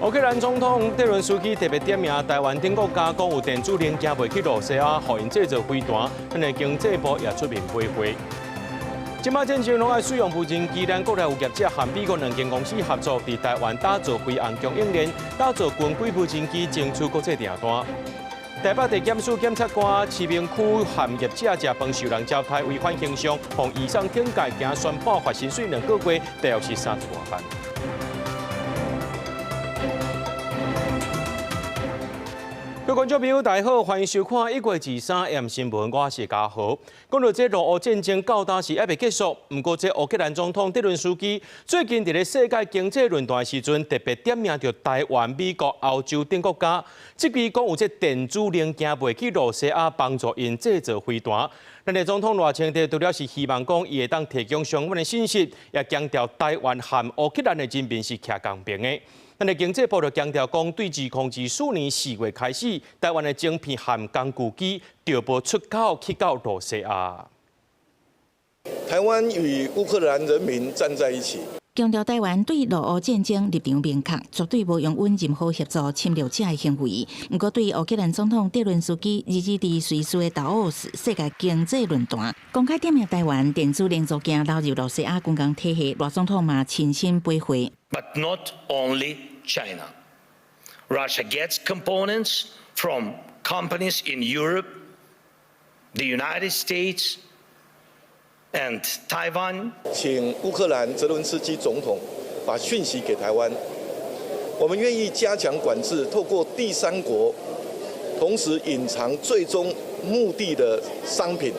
烏克蘭總統澤倫斯基特別點名台灣等國家，講有電子零件袂去露西亞，予𪜶製造飛彈。咱的經濟部也出面回回。這擺戰爭攏愛使用無人機，咱國內有業者和美國兩間公司合作，佇台灣打造飛行供應鏈，打造軍規無人機，爭取國際訂單。台北地檢署檢察官市民區和業者食飯受人招待，違反形象，予移送懲戒，驚宣判罰薪水2個月，大約是30外萬。各位觀眾朋友，大家好，歡迎收看1月23 M 新聞，我是嘉豪。講到這俄烏戰爭到今是猶未結束，毋過這烏克蘭總統澤倫斯基最近佇咧世界經濟論壇的時陣，特別點名著台灣、美國、歐洲等國家，質疑講有這電子零件賣去露西亞幫助𪜶製造飛彈。咱的總統賴清德除了是希望講伊會當提供相關的信息，也強調台灣和烏克蘭的人民是徛仝爿的。咱的經濟部就強調講，對2024年4月開始，台灣的晶片和工具機就無出口去到露西亞。台灣與烏克蘭人民站在一起。強調台灣對俄烏戰爭立場明確，絕對無容忍任何協助侵略者的行為。毋過，對烏克蘭總統澤倫斯基日佇瑞士的達沃斯世界經濟論壇公開點名台灣電子零組件流入露西亞軍工體系，賴總統嘛親身陪會。 But not only China. Russia gets components from companies in Europe, the United States, and Taiwan. 請烏克蘭澤倫斯基總統把訊息給台灣，我們願意加強管制，透過第三國，同時隱藏最終目的的商品，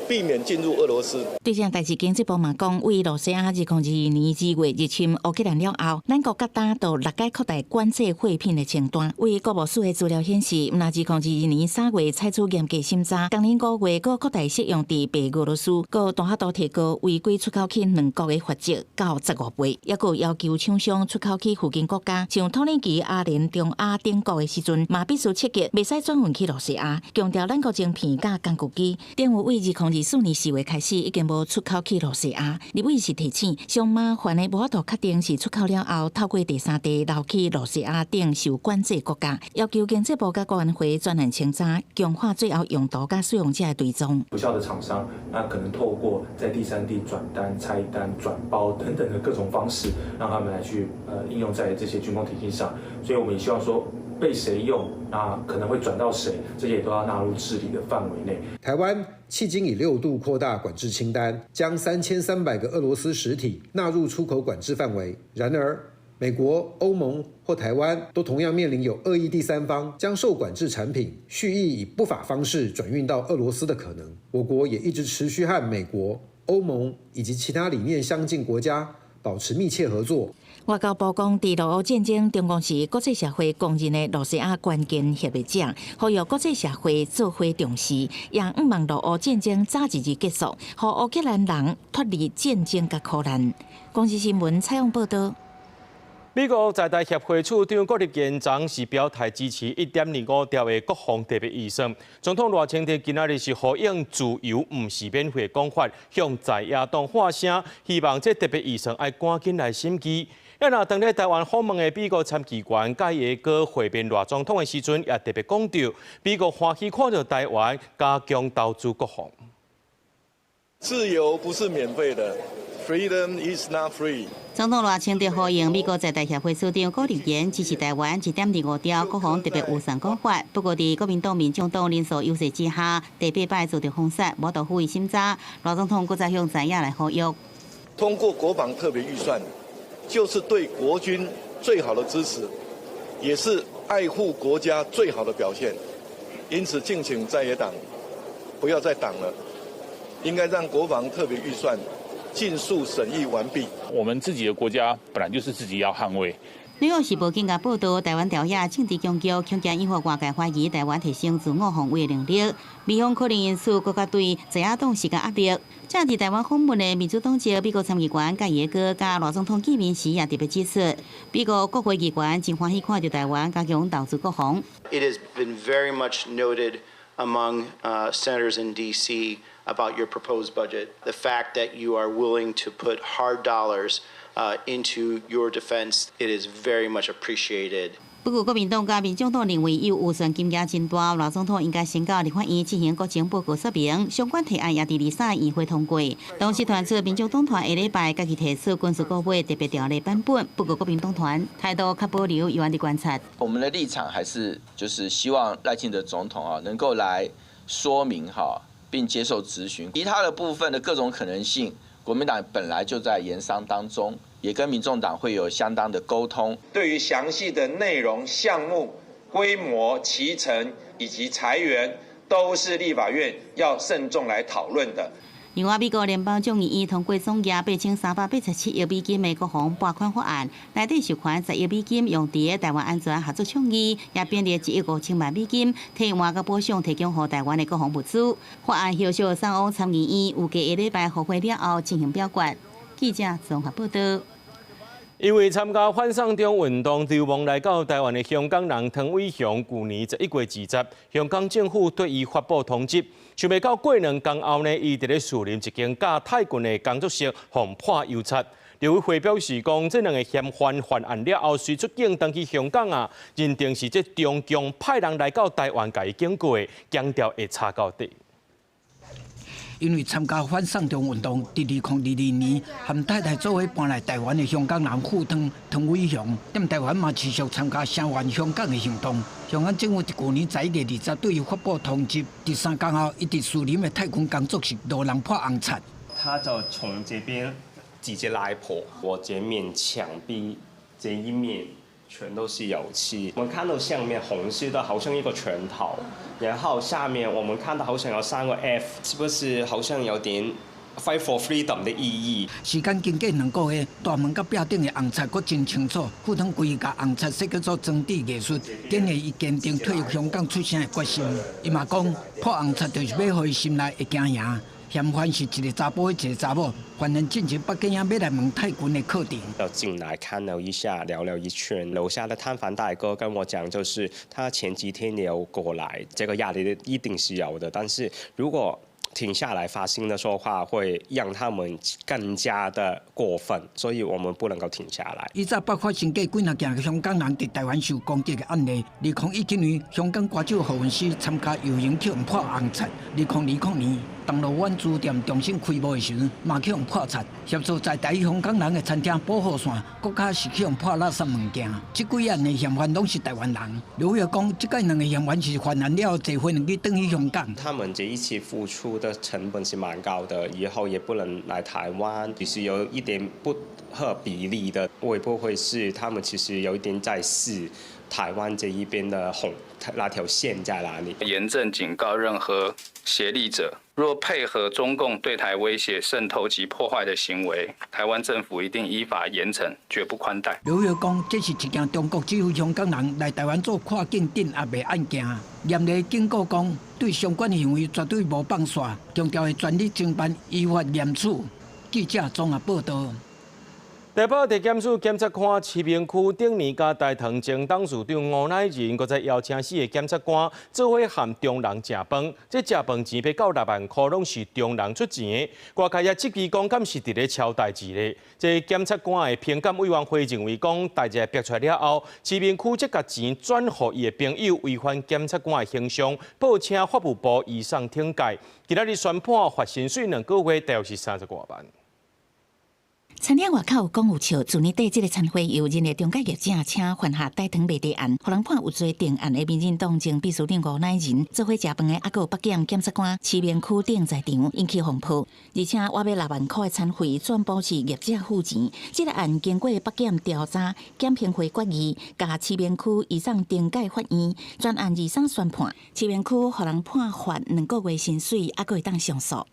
避免進入俄羅斯。對這代誌，經濟部嘛講，為露西亞2022年2月入侵烏克蘭了後，咱國各單都六改擴大管制貨品的清單。為國務署的資料顯示，毋但2022年3月採取嚴格審查，今年5月閣擴大適用佇白俄羅斯，閣大幅度提高違規出口去兩國的罰則到15倍，抑閣要求廠商出口去附近國家，像土耳其、阿聯、中亞等國的時陣，嘛必須切記袂使轉運去露西亞。強調咱國晶片佮工具機，政府為2024年4月開始已經無出口去露西亞。立委是提醒，上麻煩的無法度確定是出口了後，透過第三地流去露西亞等受管制國家，要求經濟部佮國安會專案清查，強化最後用途佮使用者的追蹤。不肖的廠商，那可能透過在第三地轉單、拆單、轉包等等的各種方式，讓他們來去應用在這些軍工體系上。所以我們也希望說，被誰用，那可能會轉到誰，這些也都要納入治理的範圍內。台灣迄今已6度擴大管制清單，將3300個俄羅斯實體納入出口管制範圍。然而，美國、歐盟或台灣都同樣面臨有惡意第三方將受管制產品蓄意以不法方式轉運到俄羅斯的可能。我國也一直持續和美國、歐盟以及其他理念相近國家保持密切合作。外交部講，佇俄烏戰爭，中共是國際社會公認的露西亞關鍵協力者，呼籲國際社會做伙重視，也向望俄烏戰爭早一日結束，予烏克蘭人脫離戰爭佮苦難。公視新聞採訪報導。美國在台協會處長郭立堅昨是表態支持1.25兆的國防特別預算。總統賴清德今仔日是呼應自由毋是免費講法，向在野黨喊聲，希望這特別預算愛趕緊來審議。啊，若當咧台灣訪問的美國參議員蓋耶哥會面賴總統的時陣，也特別講到，美國歡喜看著台灣加強投資國防。自由不是免費的，Freedom is not free。總統賴清德呼應美國在台協會處長郭立堅支持台灣1.25兆國防特別預算講法，不過佇國民黨、民進黨人數優勢之下，第八擺遭著封殺，無法予以審查。賴總統閣再向在野來呼籲，通過國防特別預算，就是對國軍最好的支持，也是愛護國家最好的表現。因此，敬請在野黨不要再擋了，應該讓國防特別預算盡速審議完畢。我們自己的國家本來就是自己要捍衛。紐約時報更加報導，台灣朝野政治僵局，恐驚引發外界懷疑台灣提升自我防衛能力，美方可能因此閣較對在野黨施加壓力。正佇台灣訪問的民主黨籍美國參議員蓋耶哥佮賴總統見面時，也特別指出，美國國會議員真歡喜看著台灣加強投資國防。 It has been very much noted among senators in D.C. about your proposed budget. The fact that you are willing to put hard dollars into your defense, it is very much appreciated. 不過，國民黨佮民眾黨認為，有預算金額真大，賴總統應該先到立法院進行國情報告說明，相關提案也佇23議會通過。同時傳出民眾黨團下禮拜家己提出軍事購買特別條例版本，不過國民黨團態度較保留，猶原佇觀察。我們的立場還是就是希望賴清德總統啊能夠來說明哈，並接受質詢。其他的部分的各種可能性，國民黨本來就在研商當中。也跟民眾黨會有相當的溝通。對於詳細的內容、項目、規模、期程以及裁員，都是立法院要慎重來討論的。另外，美國聯邦眾議院通過總額8387億美金的國防撥款法案，內底授權10億美金用佇台灣安全合作倡議，也編列1億5000萬美金替外交部上提供予台灣的國防物資。法案後續送往參議院，預計下禮拜復會了後進行表決。記者綜合報道。因為參加反送中運動流亡來到台灣的香港人湯偉雄，舊年11月20，香港政府對伊發布通緝，想袂到過2工後呢，伊佇咧士林一間教泰拳的工作室，予潑油漆。陸委會表示講，這兩个嫌犯犯案了後，隨出境轉去香港啊，認定是這中共派人來到台灣共伊警告的，強調會查到底。因為參加反送中運動，佇2022年和太太做伙搬來台灣的香港人傅湯湯偉雄，踮台灣嘛持續參加聲援香港的行動。香港政府佇舊年11月20對伊發布通緝，佇3工後，伊佇士林的泰拳工作室予人潑紅漆。他就從這邊直接來潑，我這面牆壁這一面全都是油漆。我們看到上面紅色的，好像一個拳頭，然後下面我們看到好像有三個 F，是不是好像有點 Fight for freedom 的意義？時間經過2個月，大門佮壁頂的紅漆閣真清楚。傅湯規共紅漆說叫做裝置藝術，展現伊堅定退出香港出聲的決心。伊嘛講，潑紅漆就是欲予伊心內會驚惶。嫌犯是一个查埔一个查某，犯人進前北京要來問泰拳的課程。就進來看了一下，聊了一圈。樓下的攤販大哥跟我講，就是他前幾天也有過來，這個壓力一定是有的。但是如果停下來發聲的說話，會讓他們更加的過分，所以我們不能夠停下來。以早捌發生過幾若件香港人佇台灣受攻擊的案例。2019年，香港歌手何韻詩參加遊行去予潑紅漆。2020年，銅鑼灣書店重新開幕的時陣，嘛去予潑漆。協助在台香港人的餐廳保護線，閣較是去予潑垃圾物件。這幾案的嫌犯攏是台灣人。劉月講，這擺兩个嫌犯是犯案了後坐飛機轉去香港。他們這一次付出的成本是蠻高的，以後也不能來台灣，其實有一點不合比例的，會不會是他們其實有一點在試台灣這一邊的紅那條線在哪裡？嚴正警告任何協力者，若配合中共對台威脅、滲透及破壞的行為，台灣政府一定依法嚴懲，絕不寬待。劉月講，這是一件中國指揮香港人來台灣做跨境鎮壓的案件。嚴厲警告講，對相關行為絕對無放煞，強調會全力偵辦，依法嚴處。記者綜合報道。台北地檢署檢察官徐明區頂年佮大唐前董事長吳乃仁，閣再邀請四个檢察官做伙和中人食飯。這食飯錢欲到6萬箍，攏是中人出錢的。外界也質疑講，敢是佇咧抄代誌咧？這檢察官的評鑑委員會認為講，代誌逼出來了後，徐明區則共錢轉予伊的朋友，違反檢察官的形象，報請法務部移送懲戒。今仔日宣判罰薪水2個月，大約是30外萬。餐廳外口講有笑，去年底這个餐會由人的中介業者請犯下大唐賣地案，予人判有罪定案的民進黨前秘書長吳乃仁做伙食飯的，猶閣有北檢檢察官徐明區等在場引起風波。而且倚欲6萬箍的餐費全部是業者付錢。這个案經過北檢調查、檢評會決議，共徐明區移送懲戒法院，全案23宣判。徐明區予人判罰2個月薪水，猶閣會當上訴。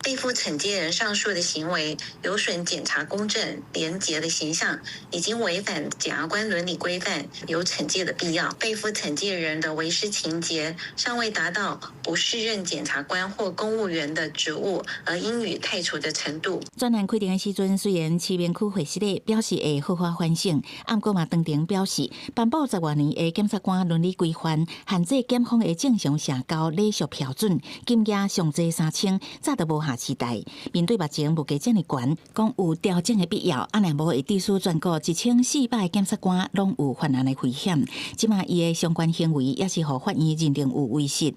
被附懲戒人上述的行為有損檢察公正廉潔的形象，已經違反檢察官倫理規範，有懲戒的必要。被附懲戒人的違失情節尚未達到不適任檢察官或公務員的職務而應予汰除的程度。專案開庭的時陣，雖然市民區會室咧表示會好好反省，毋過嘛當庭表示，頒布十外年的檢察官倫理規範，限制檢方的正常社交禮數標準，金額上濟3000，早都無下時代。面對目前物價遮爾懸，講有調整的必要，啊若無會致使全國1400個檢察官攏有犯案的危險。這馬伊的相關行為也是予法院認定有違失。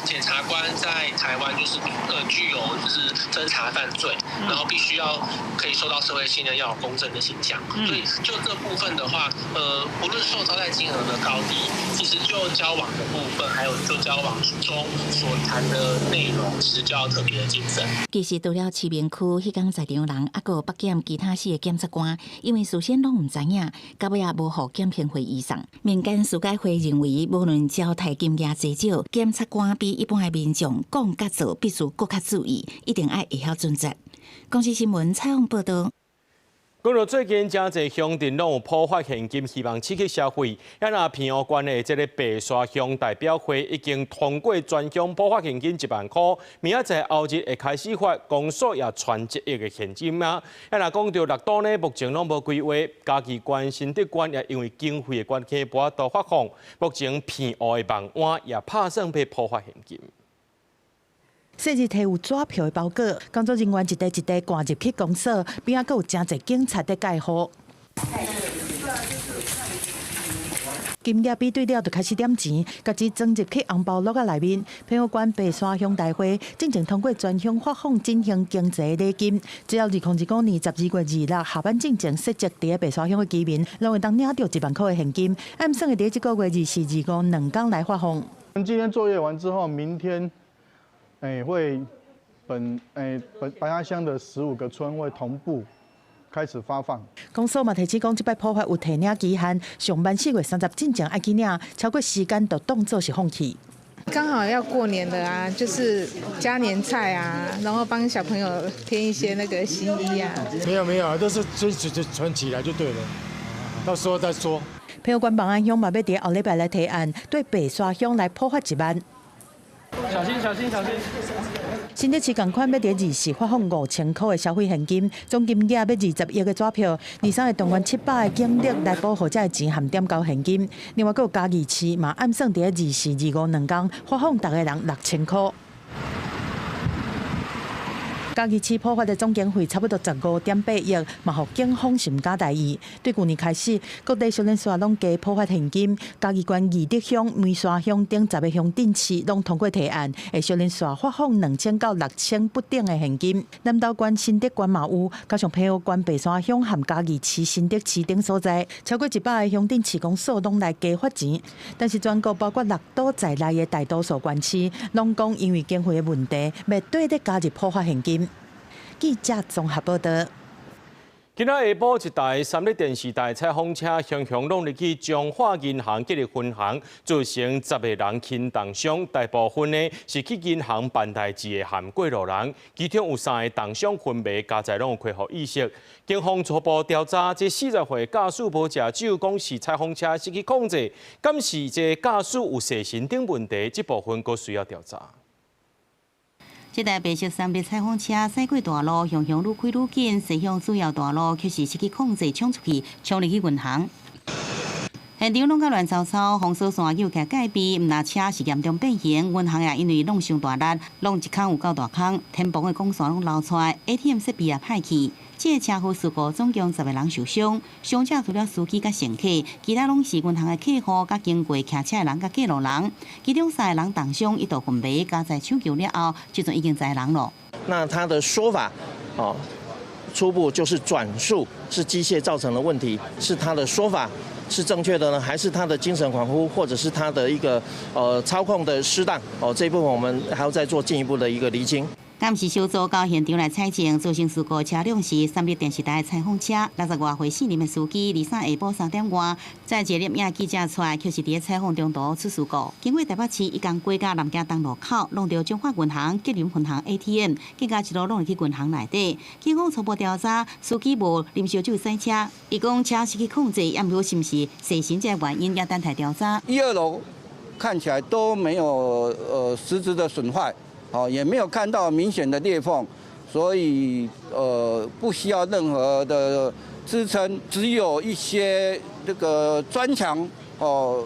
檢察官在台灣就是具有就是偵查犯罪，然後必須要可以受到社會信任，要有公正的形象。所以就這部分的話，不論受招待金額的高低，其實就交往的部分，還有就交往中所談的內容，其實就要特別的謹慎。其實除了市民區彼工在場人，猶閣有北檢其他四個檢察官，因為事先攏毋知影，到尾也無予檢評會移送。民間司改會認為，無論招待金額濟少，檢察官比一般的民眾講佮做，必須閣較注意，一定愛會曉準則。公視新聞採訪報導。講到最近，誠濟鄉鎮攏有普發現金，希望刺激消費。啊，若澎湖縣的這个白沙鄉代表會已經通過全鄉普發現金1萬箍，明仔載後日會開始發，公所也傳1億的現金啊。啊，若講到六都呢，目前攏無規劃，嘉義縣、新竹縣也因為經費的關係無法度發放。目前澎湖的網灣也拍算欲普發現金。細日提有紙票的包裹，工作人員一袋一袋趕入去公所，邊仔閣有誠濟警察佇蓋號。金額比對了就開始點錢，共錢裝入去紅包橐仔內面。澎湖縣白沙鄉代會進前通過全鄉發放振興經濟禮金，只要2025年12月26下班進前設籍佇白沙鄉的居民，攏會當領著1萬箍的現金。按算會佇這個月24、25兩工來發放。今天作業完之後，明天會本本白沙鄉的15個村會同步開始發放。公所嘛提醒講，這擺普發有提領期限，上晚4月30進前愛去領，超過時間就當做是放棄。剛好要過年了啊，就是加年菜啊，然後幫小朋友添一些那個新衣啊。沒有沒有，都是存存存起來就對了，到時候再說。澎湖縣望安鄉嘛欲佇後禮拜來提案，對白沙鄉來普發1萬。小心小心小心！新竹市仝款欲佇24發放5000箍的消費現金，總金額欲20億的紙票，23會動員700個警力來保護這个錢和點交現金。另外，閣有嘉義市嘛按算佇24、25兩工發放逐个人6000箍。嘉義市普發的總經費差不多15.8億，嘛予警方是毋敢大意。對舊年開始，各地小連鎖攏加普發現金。嘉義縣義德鄉、梅沙鄉等10个鄉鎮市攏通過提案，會小連續發放2000到6000不等的現金。南投縣、新竹縣嘛有，加上澎湖縣白沙鄉和嘉義市、新竹市等所在，超過100个鄉鎮市公所攏來加發錢。但是全國包括六都在內的大多數縣市，攏講因為經費的問題，袂對咧加入普發現金。記者綜合報道。今仔下晡一台三立電視台採訪車，雄雄攏入去彰化銀行建立分行，造成10個人輕重傷，大部分呢是去銀行辦代誌的和過路人，其中有3个重傷昏迷，加在攏有恢復意識。警方初步調查，這40歲駕駛無食酒，講是採訪車失去控制，敢是這駕駛有精神等問題，這部分閣需要調查。這台白色三立採訪車駛過大路，雄雄愈開愈緊，駛向主要大路，卻是失去控制，衝出去，衝入去銀行。現場攏較亂糟糟，封鎖線又徛蓋邊，毋但車是嚴重變形，銀行也因為弄傷大力，弄一空有夠大空，天棚的光線攏流出來，ATM 設備也歹去。這个車禍事故總共10个人受傷，傷者除了司機佮乘客，其他攏是銀行的客戶、佮經過騎車的人佮過路人。其中3个人重傷，一度昏迷，加在搶救了後，這陣已經知人囉。那他的說法，哦，初步就是轉述是機械造成的問題，是他的說法是正確的呢，還是他的精神恍惚，或者是他的一個操控的失當？哦，這一部分我們還要再做進一步的一個釐清。監視小組到現場來採證，造成事故車輛是三立電視台採訪車，60外歲姓林的司機，23下晡3點外，載一個攝影記者出來，卻是佇採訪中途出事故。經過台北市一工過到南京東路口，挵著中華銀行吉林分行 ATM，更加一路攏入去銀行內底。警方初步調查，司機無啉燒酒駛車，伊講車失去控制，也毋過是毋是踅神這個原因，也等待調查。一二樓看起來都沒有實質的損壞。哦，也沒有看到明顯的裂縫，所以不需要任何的支撐，只有一些這個磚牆哦，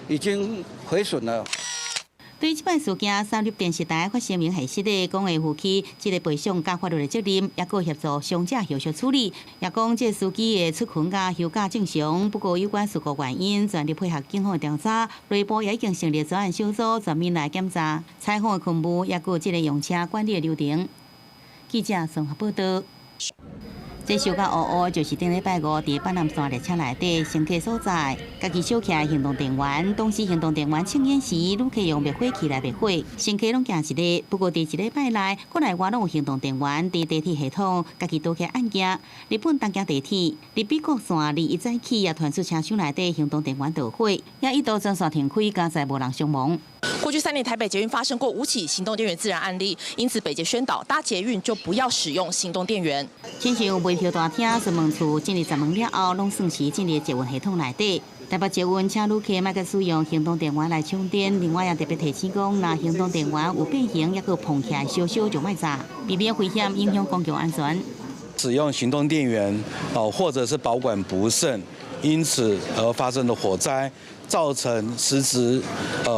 已經毀損了。對這擺事件，三立電視台發聲明核實的，講會負起這個賠償佮法律的責任，也閣協助傷者後續處理。也講這個司機的出勤佮休假正常，不過有關事故原因，全力配合警方調查。內部也已經成立專案小組，全面來檢查採訪的勤務，也閣這個用車管理的流程。記者綜合報道。這燒甲烏烏，就是頂禮拜五佇板南線列車內底乘客所在，家己燒起來行動電源，當時行動電源充電時，旅客用滅火器來滅火，乘客攏驚一下。不過佇一禮拜內，國內外攏有行動電源佇地鐵系統家己導起案件。日本東京地鐵、日比谷線21早起也傳出車廂內底行動電源導火，也一度全線停開，佳哉無人傷亡。過去3年，台北捷運發生過5起行動電源自燃案例，因此北捷宣導搭捷運就不要使用行動電源。親像賣票大廳、詢問處進入閘門了後，攏算是進入捷運系統內底。台北捷運請旅客莫閣使用行動電源來充電，另外也特別提醒講，若行動電源有變形，抑閣膨起來燒燒就莫炸，避免危險影響公共安全。使用行動電源哦，或者是保管不慎，因此而發生的火災，造成實質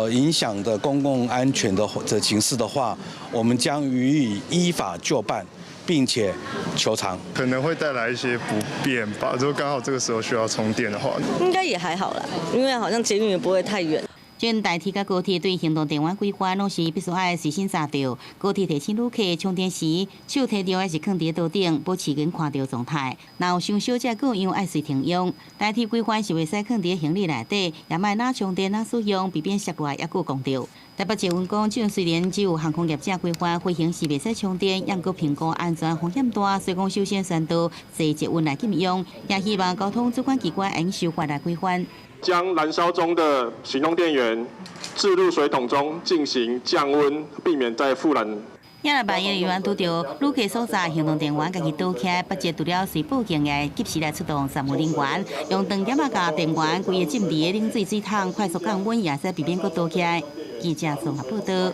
影響的公共安全的這情勢的話，我們將予以依法究辦，並且求償。可能會帶來一些不便吧，如果剛好這個時候需要充電的話，應該也還好啦，因為好像捷運也不會太遠。這台鐵佮高鐵對行動電源規範攏是必須愛隨身攜著。高鐵提醒旅客充電時，手提著還是囥佇桌頂，保持緊看著狀態。若有傷燒才各樣愛隨停用。台鐵規範是袂使囥佇行李內底，也莫若充電若使用，避免摔落來抑閣摃著。台北捷運講，這雖然只有航空業者規範飛行時袂使充電，猶閣評估安全風險大，所以講首先宣導坐捷運來禁用，也希望交通主管機關應修法來規範。將燃燒中的行動電源置入水桶中進行降溫，避免再復燃。也若萬一人員拄著旅客所在行動電源家己導起來，不捷除了隨報警的及時來出動專門人員，用長點仔共電源規个浸佇冷水水桶快速降溫，也使避免閣導起來。記者綜合報道。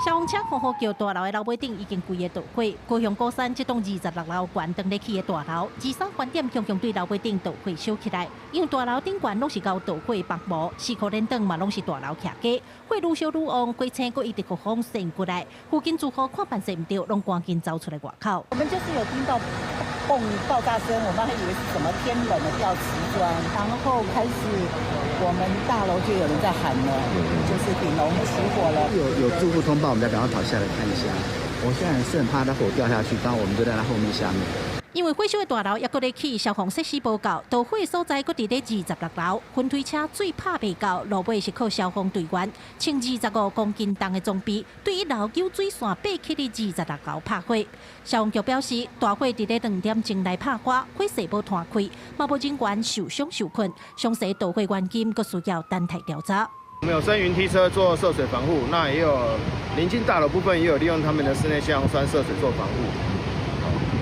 消防車呼呼叫，大樓的樓尾頂已經規个著火。高雄鼓山這棟26樓懸當咧起的大樓，23番點強強對樓尾頂著火燒起來。因為大樓頂懸攏是𠢕著火的房屋，四箍連轉嘛攏是大樓徛家，火愈燒愈旺，火星閣一直予風扇過來。附近住戶看辦勢毋對，攏趕緊走出來外口。我們就是有聽到嘣爆炸聲，我們還以為是什麼天冷了掉瓷磚，然後開始我們大樓就有人在喊了，就是頂樓起火了。有住戶通報，我們才趕快跑下來看一下。我現在是很怕它火掉下去，當我們就在它後面下面。因為火燒的大樓猶閣咧起，消防設施無夠，著火所在閣佇咧26樓，雲推車水拍袂夠，落尾是靠消防隊員穿25公斤重的裝備，對一樓給水線爬起佇26樓拍火。消防局表示，大火佇咧2點鐘來拍發，火勢無湠開，嘛無人員受傷受困，詳細導火原因閣需要等待調查。我們有升雲梯車做涉水防護，那也有鄰近大樓部分也有利用他們的室內消防栓涉水做防護。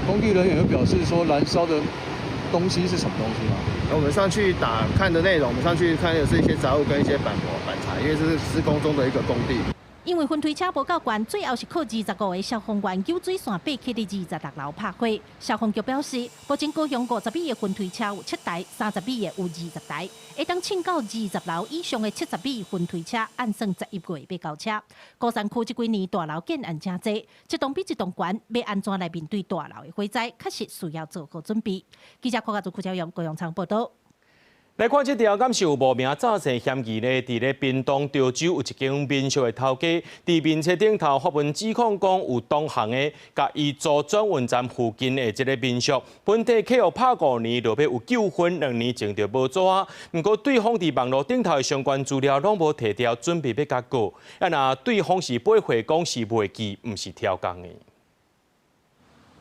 工地人員有表示說燃燒的東西是什麼東西嗎？我們上去打看的內容，我們上去看的是一些雜物跟一些板模板材，因為這是施工中的一個工地。因為雲推車無夠懸，最後是靠25個消防員救水線爬起佇26樓拍火。消防局表示，目前高雄50米的雲推車有7台，30米的有20台，會當衝到20樓以上的70米雲推車，按算11月欲交車。鼓山區這幾年大樓建案誠濟，一棟比一棟懸，欲按怎來面對大樓的火災，確實需要做好準備。記者柯家祖、柯朝陽、高陽昌報道。來看這條，敢是有無名詐騙嫌疑呢？佇咧屏東潮州有一間民宿的頭家，佇面冊頂頭發文指控講有同行的，共伊租轉運站附近的這個民宿，本地契約拍5年，落尾有糾紛，2年前就無租啊。毋過對方佇網路頂頭的相關資料攏無提掉，準備欲共告。啊，若對方是背回講是袂記，毋是超工的。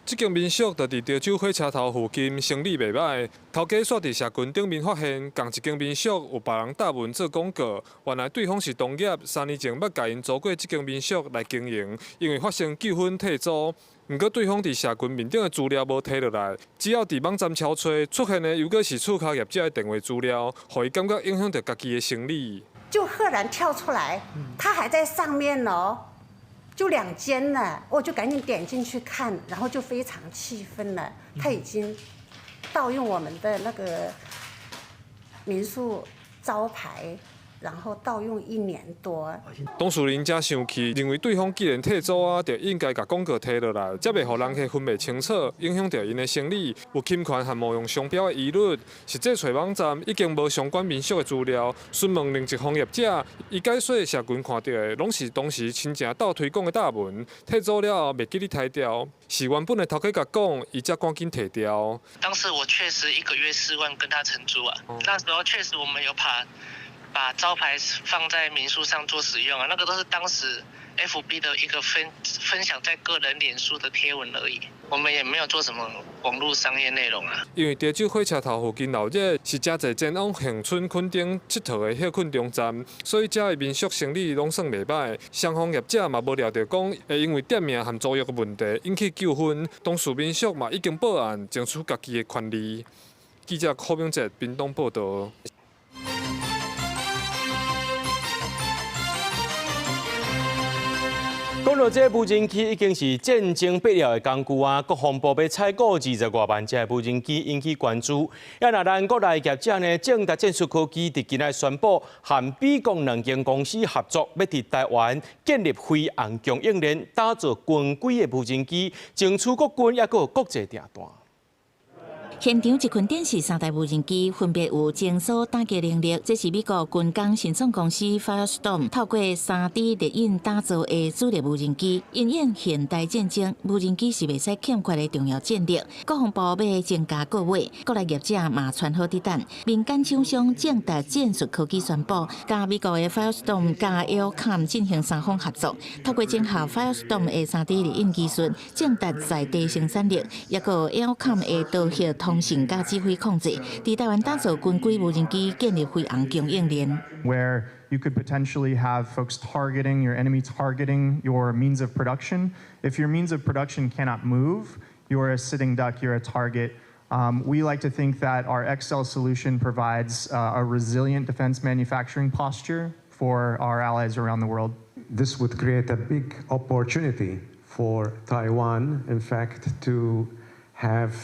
這間民宿就佇潮州火車頭附近，生意袂䆀。頭家煞佇社群頂面發現，仝一間民宿有別人貼文做廣告，原來對方是同業，3年前捌共𪜶租過這間民宿來經營，因為發生糾紛退租。毋過對方佇社群面頂的資料無提落來，只要佇網站搜揣出現的，猶閣是厝跤業者的電話資料，予伊感覺影響著家己的生理。就赫然跳出來，他還在上面哦。就兩間了，我就趕緊點進去看，然後就非常氣憤了。他已經盜用我們的那個民宿招牌，然後盜用一年多。當事人誠生氣，認為對方既然退租啊，就應該共廣告提落來，才袂予人客分袂清楚，影響著𪜶的生理，有侵權和冒用商標的疑慮。實際揣網站已經無相關民宿的資料，詢問另一方業者，伊解說社群看著的攏是當時親情鬥推廣的貼文，退租了後袂記得提掉，是原本的頭家共講，伊才趕緊提掉。當時我確實一個月4萬跟他承租啊，那時候確實我們有把招牌放在民宿上做使用啊，那個都是當時 FB 的一個分享在個人臉書的貼文而已，我們也沒有做什麼網絡商業內容啊。因為潮州火車頭附近鬧熱，是誠濟前往恆春、墾丁𨑨迌的歇睏中站，所以遮的民宿生意攏算袂䆀。雙方業者嘛無料著講會因為店名和租約的問題引起糾紛，當事民宿嘛已經報案，爭取家己的權利。記者柯明哲屏東報導。講到這無人機已經是戰爭必要的工具啊！國防部欲採購20外萬隻無人機，引起關注。啊，若咱國內業者呢，正達戰術科技佇今仔宣布，和美國兩間公司合作，欲佇台灣建立飛航供應鏈，打造軍規的無人機，爭取國軍抑閣有國際訂單。現場一群展示三台無人機，分別有偵搜打擊能力。這是美國軍工新創公司 Firestorm 透過3D 列印打造的主力無人機。因應現代戰爭，無人機是袂使欠缺的重要戰力。國防部欲增加購買，國內業者嘛穿好佇等。民間廠商正達戰術科技宣布，佮美國的 Firestorm 佮 Aircom 進行三方合作，透過整合 Firestorm 的3D 列印技術，正達在地生產力，抑閣 Aircom 的導向通訊佮指揮控制，佇台灣打造軍規無人機，建立飛航供應鏈。 Where you could potentially have folks targeting your enemy targeting your means of production. If your means of production cannot move, you're a sitting duck, you're a target. We like to think that our XCell solution provides a resilient defense manufacturing posture for our allies around the world. This would create a big opportunity for Taiwan, in fact, to have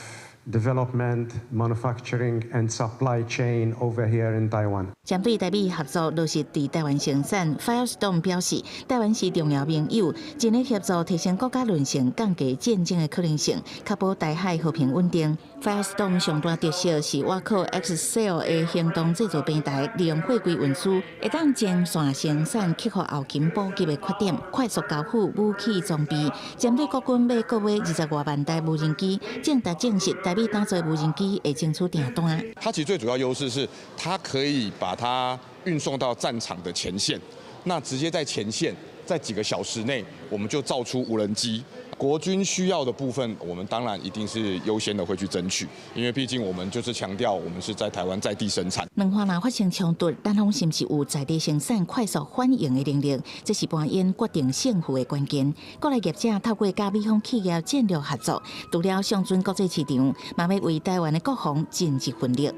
development, manufacturing and supply chain over here in Taiwan. 針對台美合作落實佇台灣生產，Firestorm 表示，台灣是重要盟友，盡力協助提升國家韌性，降低戰爭的可能性，確保台海和平穩定。Firestorm 上大特色是倚靠 XCell 的行動製造平台，利用貨櫃運輸，會當前線生產，克服後勤補給的缺點，快速交付武器裝備。針對國軍欲購買20外萬台無人機，正達證實台美打造無人機會爭取訂單。它其實最主要優勢是，它可以把它運送到戰場的前線，那直接在前線，在幾個小時內，我們就造出無人機。國軍需要的部分，我們當然一定是優先的會去爭取，因為畢竟我們就是強調，我們是在台灣在地生產。兩岸若發生衝突，咱方是毋是有在地生產、快速反應的能力？這是扮演決定勝負的關鍵。國內業者透過佮美方企業戰略合作，除了上進國際市場，嘛欲為台灣的國防盡一份力。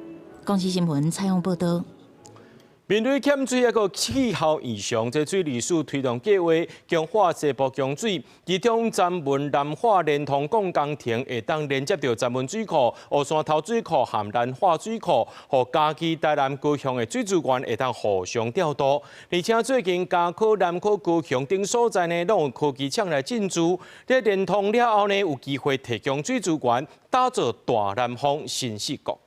公視新聞採訪報導。面對欠水抑閣氣候異常，這水利署推動計劃強化西部供水，其中三文南化連通港工程會當連接著三文水庫、烏山頭水庫和南化水庫，予嘉義、台南、高雄的水資源會當互相調度。而且最近嘉科、南科、高雄等所在呢，攏有科技廠來進駐，這連通了後呢，有機會提供水資源，打造大南方新四國。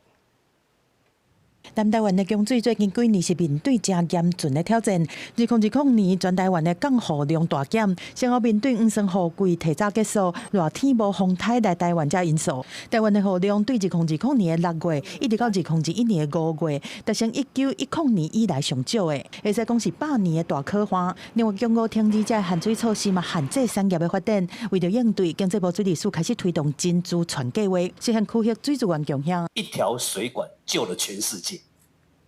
南台灣的供水最近幾年是面對誠嚴峻的挑戰。2020年，全台灣的降雨量大減，先後面對黃酸雨季提早結束、熱天無風颱來台灣這因素。台灣的雨量對2020年的6月，一直到2021年的5月，達成1910年以來上少的，會使講是100年的大苦旱。另外，強五停二這限水措施嘛，限制產業的發展。為著應對，經濟部水利署開始推動珍珠泉計劃，實現區域水資源共享。一條水管救了全世界，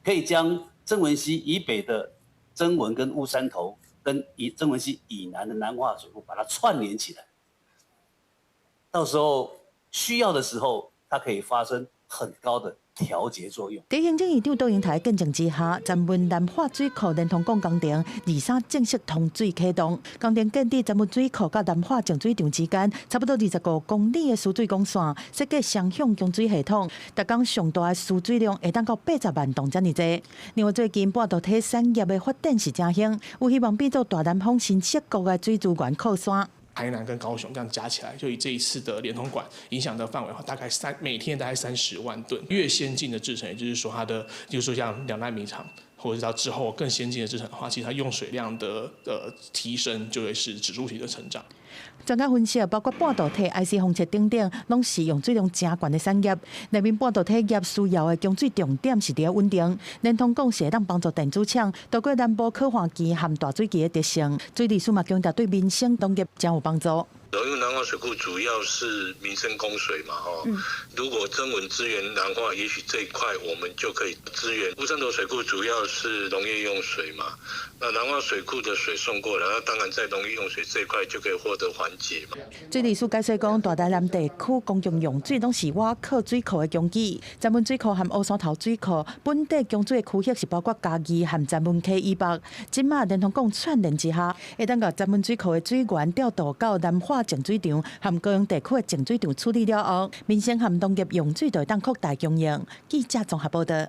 可以將曾文溪以北的曾文跟烏山頭，跟以曾文溪以南的南化水庫，把它串聯起來。到時候需要的時候，它可以發生很高的調節作用。佇行政院長杜英台見證之下，曾文南化水庫連通港工程23正式通水啟動。工程建佇曾文水庫佮南化淨水場之間，差不多25公里的輸水管線，設計雙向供水系統，逐工上大的輸水量會當到80萬噸遮爾濟。另外，最近半導體產業的發展是誠興，有希望變做大南方新七國的水資源靠山。台南跟高雄這樣加起來，就以這一次的連通管影響的範圍的話，大概每天大概30萬噸。越先進的製程，也就是說它的，就是說像2納米廠，或者是到之後更先進的製程的話，其實它用水量的提升就會是指數型的成長。專家分析，包括半導體、IC 封測等等，攏是用水量誠懸的產業。內面半導體業需要的供水重點是佇穩定，連通管是會當幫助電子廠渡過南部可旱期和大水期的特性。水利署嘛強調對民生農業誠有幫助。因為南化水庫主要是民生供水嘛，吼。如果曾文支援南化，也許這一塊我們就可以支援。烏山頭水庫主要是農業用水嘛，那南化水庫的水送過來，那當然在農業用水這一塊就可以獲得緩解嘛。水利署解釋講，大台南地區公共用水攏是倚靠水庫的供給，曾文水庫和烏山頭水庫本地供水的區域是包括嘉義和曾文溪以北。這馬連通管串聯之下，會當共曾文水庫的水源調度到南化淨水場和高雄地區的淨水場處理了後，民生和農業用水就會當擴大供應。記者綜合報道。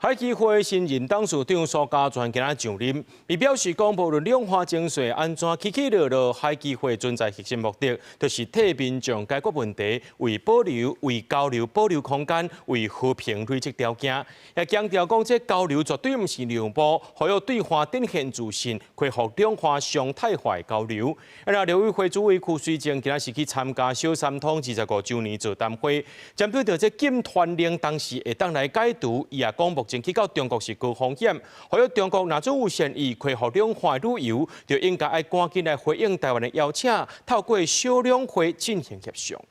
海基會新任董事長蘇嘉全今仔上任，伊表示講，無論兩岸情勢按怎起起落落，海基會存在核心目的，就是替民眾解決問題，為保留、為交流保留空間，為和平累積條件。也強調講，這交流絕對毋是讓步，呼籲對岸展現自信，恢復兩岸常態化的交流。啊，那陸委會主委邱垂正今仔是去參加小三通25週年座談會，針對著這禁團令當時會當來解讀，伊也講目前去到中國是高風險，呼籲中國若做有善意恢復兩岸旅遊，就應該愛趕緊來回應台灣的邀請，透過小兩會進行協商。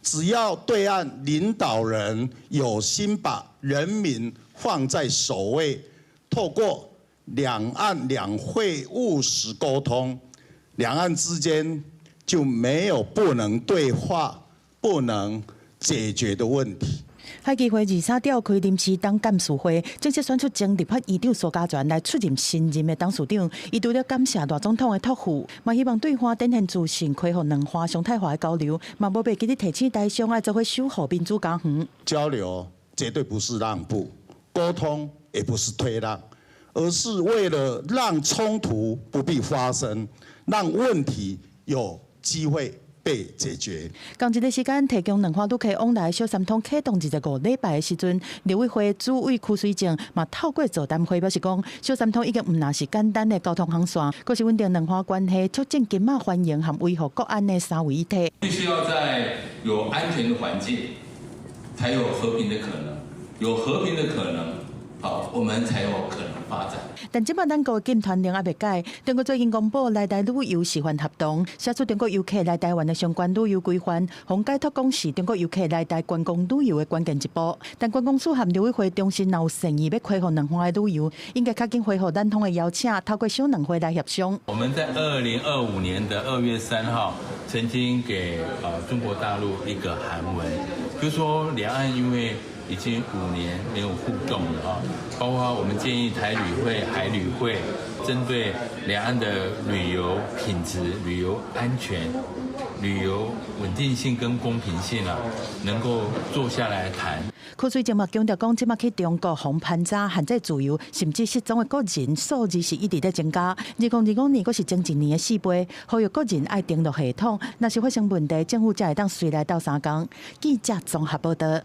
只要對岸領導人有心把人民放在首位，透過兩岸兩會務實溝通，兩岸之間就沒有不能對話、不能解決的問題。海基會23召開臨時董監事會，正式選出前立法院長蘇嘉全來出任新任的董事長。伊除了感謝賴總統的託付，嘛希望對岸展現自信，恢復兩岸常態化的交流，嘛無袂記得提醒台商愛做伙守護民主家園。交流絕對不是讓步，溝通也不是退讓，而是為了讓衝突不必發生，讓問題有機會被解決。仝一个時間，提供兩岸旅客往來小三通啟動25禮拜的時陣，陸委會主委邱垂正嘛透過座談會表示講，小三通已經毋但是簡單的交通航線，閣是穩定兩岸關係、促進經貿繁榮和維護國安的三位一體。必須要在有安全的環境，才有和平的可能；有和平的可能，好，我們才有可能發展。但這擺咱國禁團令猶未解，中國最近公布來台旅遊示範合同，寫出中國遊客來台灣的相關旅遊規範，予解讀講是中國遊客來台觀光旅遊的關鍵一步。但觀光署和陸委會重申，若有善意欲恢復兩岸的旅遊，應該較緊回復咱方的邀請，透過小兩會來協商。我們在2025年的2月3號曾經給中國大陸一個函文，就是說兩岸因為已經5年沒有互動了啊，包括我們建議台旅會、海旅會針對兩岸的旅遊品質、旅遊安全、旅遊穩定性跟公平性啊，能夠坐下來談。柯水正嘛強調講，這擺去中國予盤查限制自由，甚至失蹤的國人數字是一直咧增加。2025年閣是前一年的4倍，呼籲國人愛登錄系統，若是發生問題，政府才會當隨來鬥相共。記者綜合報道。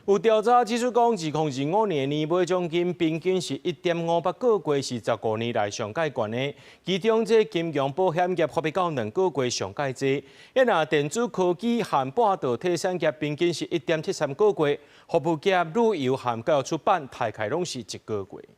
有調查指出講，2025年年尾獎金平均是1.58個月，是15年來上蓋懸的。其中，這金融保險業發到2個月上蓋濟。啊若電子科技和半導體產業平均是1.73個月，服務業、旅遊和教育出版大概攏是1個月。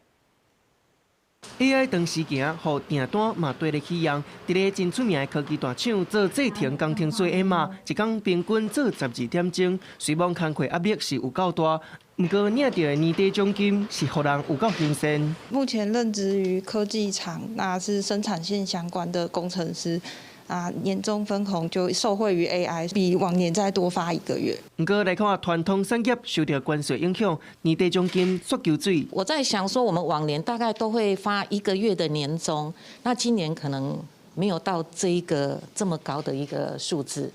AI 當時行，予訂單嘛綴咧起揚。佇咧真出名的科技大廠做製程工程師的嘛，一工平均做12點鐘。雖罔工課壓力是有夠大，毋過領著的年底獎金是予人有夠新鮮。目前任職於科技廠，那是生產線相關的工程師。啊，年終分紅就受惠於 AI，比往年再多發一個月。毋過來看傳統產業受著關稅影響，年底獎金煞求水。我在想說，我們往年大概都會發一個月的年終，那今年可能沒有到這一個這麼高的一個數字。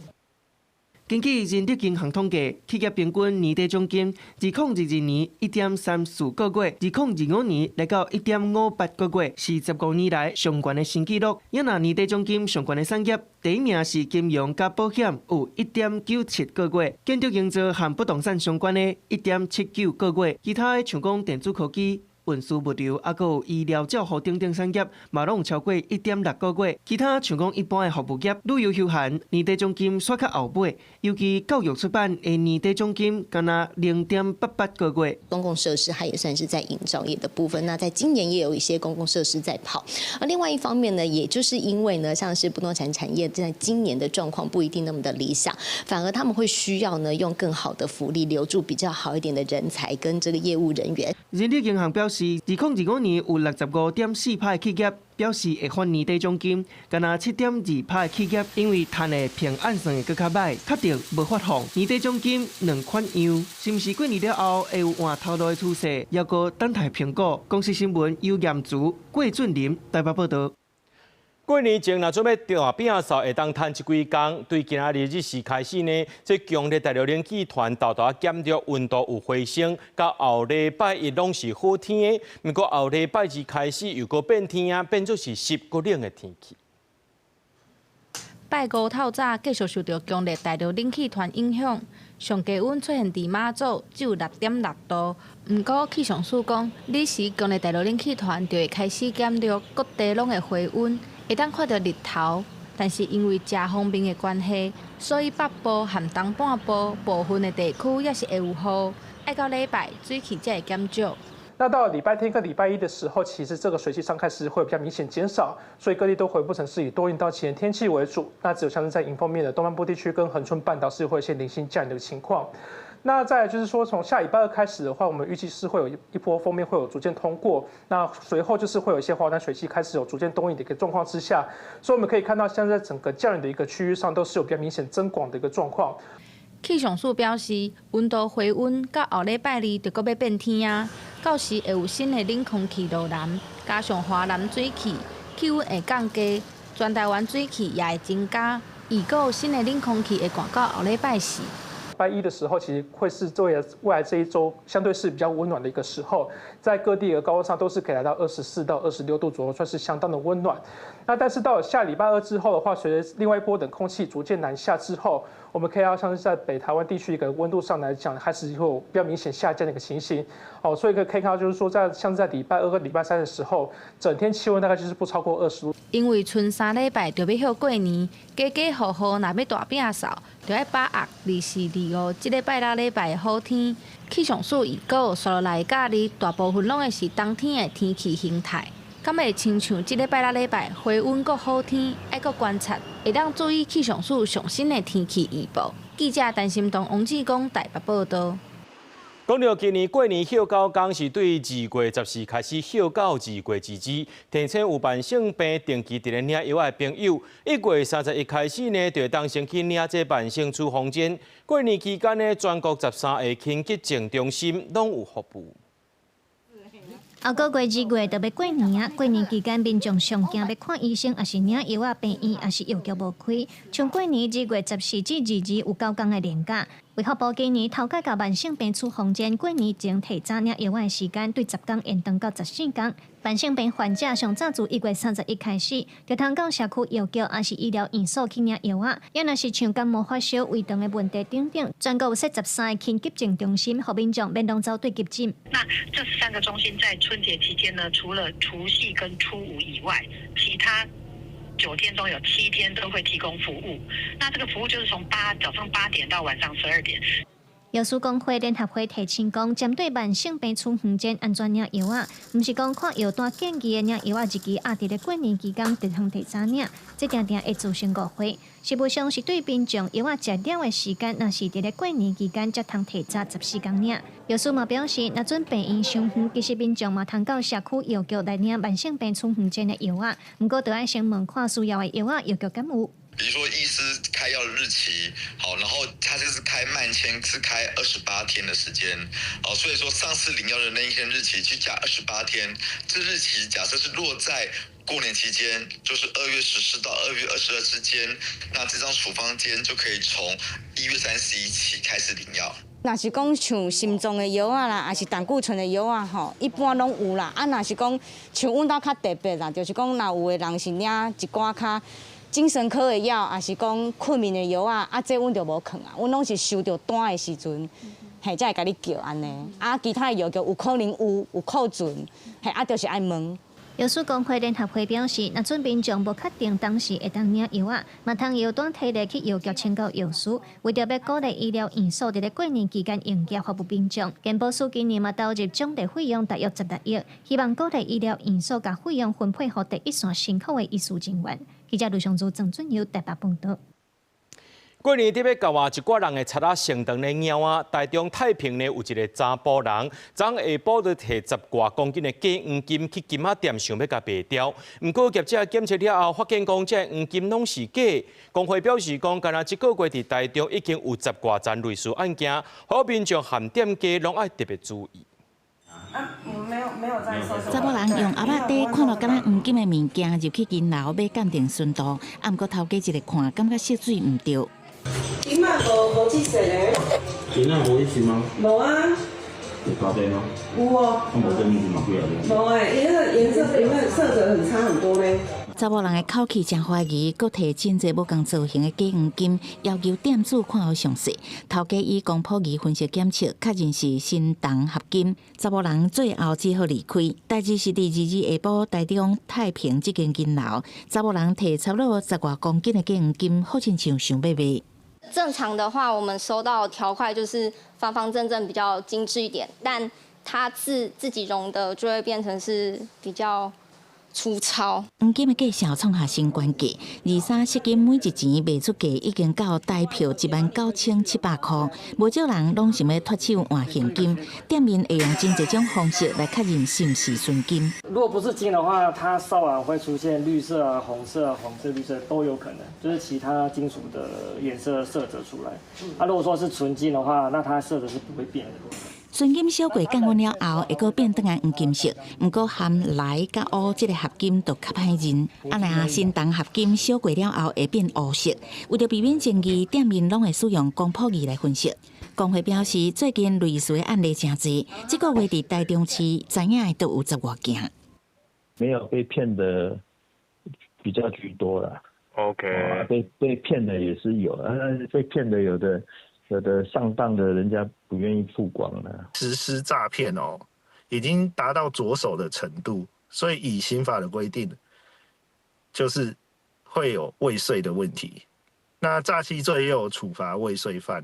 根據人力銀行統計，企業平均年底獎金，2022年1.34個月，2025年來到1.58個月，是15年來上懸的新紀錄。啊若年底獎金上懸的產業，第一名是金融佮保險，有1.97個月；建築營造和不動產相關的，1.79個月；其他的像講電子科技、運輸物流，抑閣有醫療照護等等產業，嘛攏有超過1.6個月。其他像講一般的服務業、旅遊休閒，年底獎金煞較後尾。尤其教育出版的年底獎金，干焦0.88個月。公共設施，它也算是在營造業的部分。那在今年也有一些公共設施在跑。而另外一方面呢，也就是因為呢，像是不動產產業在今年的狀況不一定那麼的理想，反而他們會需要呢用更好的福利留住比較好一點的人才跟這個業務人員。人力銀行表示，2025年有65.4%的企業表示會發年底獎金，干焦7.2%的企業因為趁的憑按算會閣較䆀，確定無發放年底獎金兩款樣，是毋是過年了後會有換頭路的趨勢？猶閣等待評估。公視新聞由嚴竹、郭俊霖台北報導。過年前若準備大餅掃，會當趁這幾工。對今仔日日時開始呢，這強烈大陸冷氣團沓沓減弱，溫度有回升，到後禮拜一攏是好天的。毋過後禮拜二開始又閣變天啊，變做是濕閣冷的天氣。拜五透早繼續受著強烈大陸冷氣團影響，上低溫出現佇馬祖只有6.6度。毋過氣象署講，彼時強烈大陸冷氣團就會開始減弱，各地攏會回溫，會當看著日頭。但是因為遮鋒面的關係，所以北部和東半部部分的地區猶是會有雨。愛到禮拜水汽才會減少。那到了禮拜天跟禮拜一的時候，其實這個水汽傷害是會比較明顯減少，所以各地都恢復成是以多雲到晴天氣為主。那只有像是在迎風面的東半部地區跟恆春半島是會有一些零星降雨的情況。那再來就是說，從下禮拜二開始的話，我們預計是會有一波鋒面會有逐漸通過，那隨後就是會有一些華南水汽開始有逐漸東移的一個狀況之下，所以我們可以看到，現在整個降雨的一個區域上都是有比較明顯增廣的一個狀況。氣象署表示，溫度回溫到後禮拜二就閣欲變天啊，到時會有新的冷空氣落南，加上華南水汽，氣溫會降低，全台灣水汽也會增加。預估新的冷空氣會寒到後禮拜四。禮拜一的時候，其實會是作為未來這一周相對是比較溫暖的一個時候，在各地的高溫上都是可以來到24到26度左右，算是相當的溫暖。那但是到了下禮拜二之後的話，隨着另外一波冷空氣逐漸南下之後，我們可以看到像是在北台灣地區一個溫度上來講，開始會有比較明顯下降的一個情形。哦，所以可以看到就是說，在像是在禮拜二和禮拜三的時候，整天氣溫大概就是不超過20度。因為賰3禮拜就欲歇過年，家家戶戶若欲大餅掃，就愛把握24、25這个拜六禮拜的好天。氣象署預告，紲落來的假日大部分攏會是冬天的天氣形態。敢會親像這个拜六禮拜回溫閣好天，愛閣觀察，會當注意氣象署上新的天氣預報。記者陳心東、王志剛台北報導。講著今年過年歇9工是對2月14開始歇到2月22，提醒有慢性病定期佇咧領藥的朋友，1月31開始呢，就會當先去領這慢性處方箋。過年期間呢，全國13個輕急症中心攏有服務。後個月2月就欲過年啊！過年期間，民眾上驚欲看醫生，抑是領藥仔，病院抑是藥局無開。像過年2月14至22有9工的連假，衛福部今年頭擺共慢性病處方箋過年前提早領藥的時間，對10工延長到14工。慢性病患者上早自1月31開始，就通到社區藥局抑是醫療院所去領藥仔。抑若是像感冒發燒、胃腸的問題等等，全國有設13個輕急症中心，予民眾免攏走對急診。那這13個中心在春節期間呢，除了除夕跟初五以外，其他9天中有7天都會提供服務。那這個服務就是從早上8點到晚上12點。藥師公會聯合會提醒講，針對慢性病處方箋按怎領藥仔，毋是講看藥單建議的領藥仔日期壓佇咧過年期間就通提早領，這定定會造成誤會。實務上是對民眾藥仔食了的時間，若是佇咧過年期間才通提早14工領。藥師嘛表示，若準病院傷遠，其實民眾嘛通到社區藥局來領慢性病處方箋的藥仔，毋過著愛先問看需要的藥仔藥局敢有。比如說醫師開藥的日期，好，然後他就是開慢簽，是開28天的時間，好，所以說上次領藥的那一天日期去加二十八天，這日期假設是落在過年期間，就是2月14到2月22之間，那這張處方箋就可以從1月31起開始領藥。若是講像心臟的藥仔啦，抑是膽固醇的藥仔吼，一般攏有啦。啊，若是講像阮兜較特別啦，就是講若有的人是領一寡較精神科的藥，抑是講睏眠的藥仔，啊，這阮就無囥啊，阮攏是收著單的時陣，嘿，才會共你叫按呢。啊，其他的藥局有可能有庫存，嘿，啊，就是愛問。藥師公會聯合會表示，若準民眾無確定當時會當領藥仔，嘛通藥單提來去藥局請教藥師。為著欲鼓勵醫療院所佇咧過年期間營業服務民眾，健保署今年嘛投入獎勵費用大約16億，希望鼓勵醫療院所共費用分配予第一線辛苦的醫事人員。記者盧尚祖、鄭俊友台北報導。過年特別到啊，一寡人會賊仔成長的貓仔，台中太平呢有一个查埔人，昨下晡就提十外公斤的假黃金去金仔店想欲共賣掉，毋過業者檢測了後，發現講這黃金攏是假。公會表示講，干焦這個月佇台中已經有十外宗類似案件，予民眾和店家攏愛特別注意。啊，沒有沒有在收。查埔人用盒仔底看落敢若黃金的物件入去銀樓欲鑑定純度，啊，毋過頭家一个看，感覺色水毋對。金仔無這色咧。金仔無彼色嗎？無啊。有咖啡嗎？有哦。啊，無這物嘛幾仔無欸，伊那個顏色，伊那個色澤很差很多咧。查某人的口氣誠懷疑，閣提真濟無仝造型的假黃金，要求店主看好詳細。頭家以光譜儀分析檢測，確認是鋅銅合金。查某人最後只好離開。代誌是佇22下晡，台中太平這間銀樓，查某人提差不多十外公斤的假黃金，好親像想欲賣。正常的話，我們收到條塊就是方方正正，比較精緻一點，但他自己熔的就會變成是比較粗糙。黃金的價數創下新懸價，23色金每一錢賣出價已經到台票19,700箍，無少人攏想欲脫手換現金。店面會用真濟種方式來確認是毋是純金。如果不是金的話，它燒完會出現綠色啊、紅色啊、黃色、綠色都有可能，就是其他金屬的顏色色澤出來。啊，如果說是純金的話，那它色澤是不會變的。純金燒過降溫了後，會閣變轉來黃金色。毋過含鐳佮鎢這个合金就較歹認。啊，若鋅銅合金燒過了後會變烏色。為著避免爭議，店面攏會使用光譜儀來分析。公會表示，最近類似的案例誠濟，這個月佇台中市知影的都有十外件。沒有被騙的比較居多啦。 被騙的也是有，啊，被騙的有的上當的，人家不願意曝光了。實施詐騙哦，已經達到着手的程度，所以以刑法的規定，就是會有未遂的問題。那詐欺罪又有處罰未遂犯。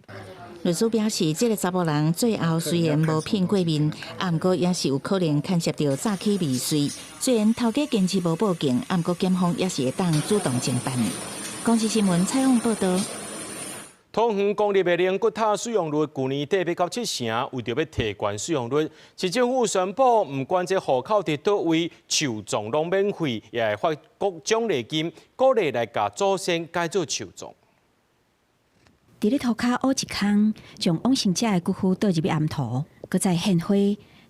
律師表示，這个查埔人最後雖然無騙過面，啊，毋過也是有可能牽涉著詐欺未遂。雖然頭家堅持無報警，啊，毋過檢方也是會當主動偵辦。公視新聞採訪報導。桃園公立的靈骨塔使用率舊年底欲到七成，為著欲提懸使用率，市政府宣布，毋管這戶口佇佗位，樹葬攏免費，也會發獎勵金，鼓勵來共祖先改做樹葬。佇咧塗跤挖一空，將往生者的骨灰倒入去頷塗，閣再獻花，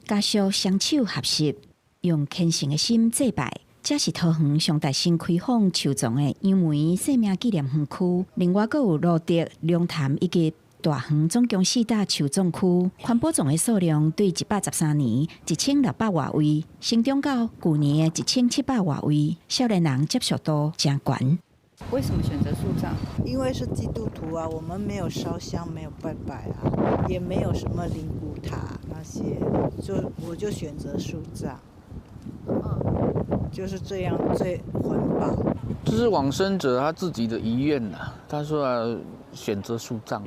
家屬雙手合十，用虔誠的心祭拜。這是桃園上代新開放樹葬的楊梅生命紀念園區，另外閣有蘆竹、龍潭以及大園總共四棟樹葬區，環保葬的數量對113年1600外位，成長到舊年的1700外位，少年人接受度誠懸。為什麼選擇樹葬？因為是基督徒啊，我們沒有燒香，沒有拜拜啊，也沒有什麼靈骨塔那些，就我就選擇樹葬。就是這樣最環保。這是往生者他自己的遺願呐，他說選擇樹葬，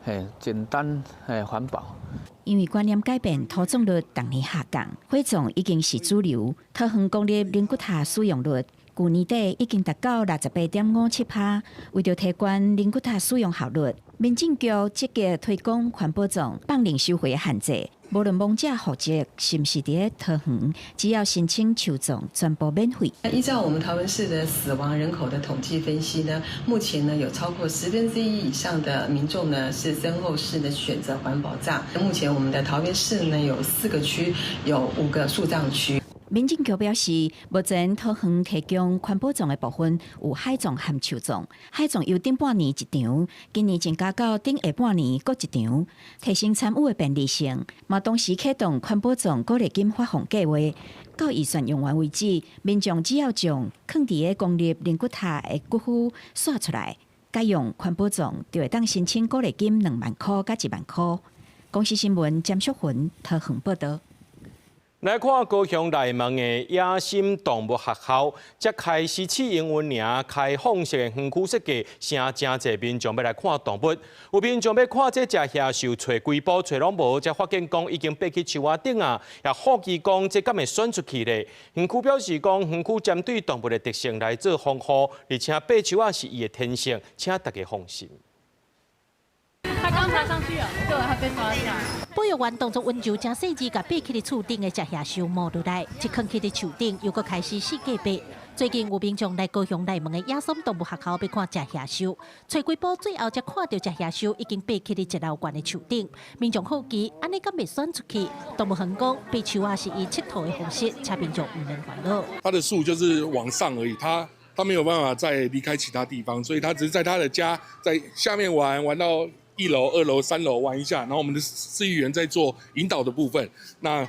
嘿，簡單，嘿，環保。因為觀念改變，土葬率逐年下降，火葬已經是主流。桃園公立靈骨塔使用率，舊年底已經達到68.57%。為著提懸靈骨塔使用效率，民政局積極推廣環保葬、放靈收費的限制。無論亡者戶籍是毋是佇咧桃園，只要申請樹葬，全部免費。依照我們桃園市的死亡人口的統計分析呢，目前呢有超過1/10以上的民眾呢是身後事呢選擇環保葬。目前我們的桃園市呢有4個區，有5個樹葬區。民政局表示，目前桃園提供環保葬的部分有海葬和樹葬。海葬由頂半年一場，今年增加到頂下半年閣一場，提升參與的便利性。嘛同時啟動環保葬鼓勵金發放計劃，到預算用完為止，民眾只要將囥佇咧公立靈骨塔的骨灰徙出來，改用環保葬，就會當申請鼓勵金2萬箍佮1萬箍。公視新聞詹淑芬桃園報導。來看高雄內門的野生動物學校，才開始試營運爾，開放式的園區設計，誠誠濟民眾欲來看動物。有民眾欲看這隻野獸，揣規步揣攏無，才發現講已經爬去樹仔頂啊！也好奇講這敢會選出去咧？園區表示講，園區針對動物的特性來做防護，而且爬樹仔是伊的天性，請大家放心。他剛爬上去啊，對，他被抓下。保育員動作溫柔、誠細緻，共爬去佇樹頂的隻野獸摸落來，一囥去佇樹頂，又閣開始四界爬。最近有民眾來高雄內門的野生動物學校欲看隻野獸，揣幾步最後才看著隻野獸已經爬去佇一樓懸的樹頂。民眾好奇，按呢敢會選出去？動物園講，爬樹仔是伊𨑨迌的方式，請民眾毋免煩惱。它的樹就是往上而已，它沒有辦法再離開其他地方，所以它只是在它的家在下面玩，玩到1樓、2樓、3樓玩一下，然後我們的飼育員在做引導的部分，那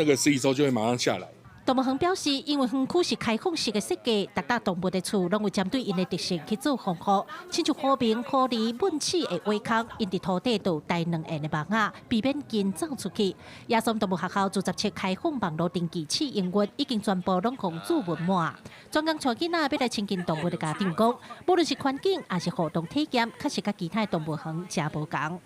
個食蟻獸就會馬上下來。動物園表示，因為園區是開放式的設計，逐棟動物的厝攏有針對𪜶的特性去做防護，親像虎獼、狐狸、燜鼠的尾空，𪜶佇塗底都有帶兩緣的網仔，避免𪜶走出去。野生動物學校自17開放網路登記試營運，已經全部攏予注文滿。專工帶囡仔欲來親近動物的家長講，無論是環境抑是互動體驗，確實佮其他動物園誠無仝。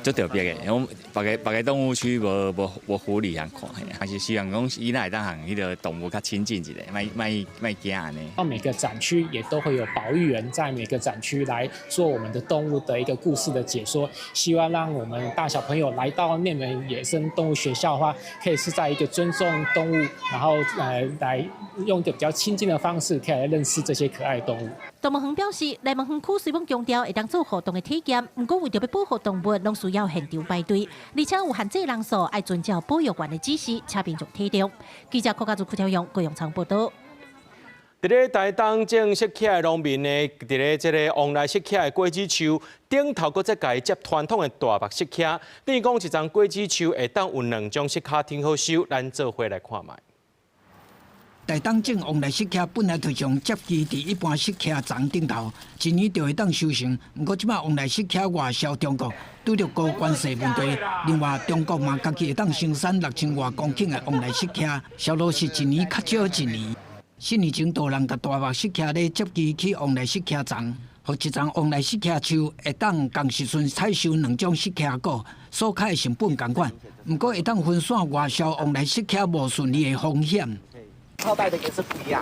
足特別的，講別个別个動物區無無無狐狸通看，還是希望講囡仔會當和彼个動物較親近一下，莫莫莫驚按呢。到每個展區也都會有保育員在每個展區來做我們的動物的一個故事的解說，希望讓我們大小朋友來到內門野生動物學校的話，可以是在一個尊重動物，然後來用一個比較親近的方式，可以來認識這些可愛的動物。動物園表示，內門園區雖罔強調會當做互動的體驗，毋過為著欲保護動物，攏需要現場排隊，而且有限制人數，愛遵照保育員的指示，請民眾體諒。記者郭家祖、郭朝陽、高永昌報導。佇咧台東種釋迦的農民呢，佇咧這个旺來釋迦的果子樹頂頭，閣再共伊接傳統的大木釋迦。等於講一叢果子樹會當有兩種釋迦挺好收，咱做伙來看覓。台東種旺來釋迦本來就像接枝佇一般釋迦叢頂頭，一年就會當收成。毋過這擺旺來釋迦外銷中國，拄著高關稅問題。另外，中國嘛家己會當生產6000外公頃的旺來釋迦，銷路是一年較少一年。四年前，就有人共大木釋迦咧接枝去旺來釋迦叢，予一叢旺來釋迦樹會當仝時陣採收兩種釋迦果，所開的成本仝款。毋過會當分散外銷旺來釋迦無順利的風險。套袋的顏色不一樣，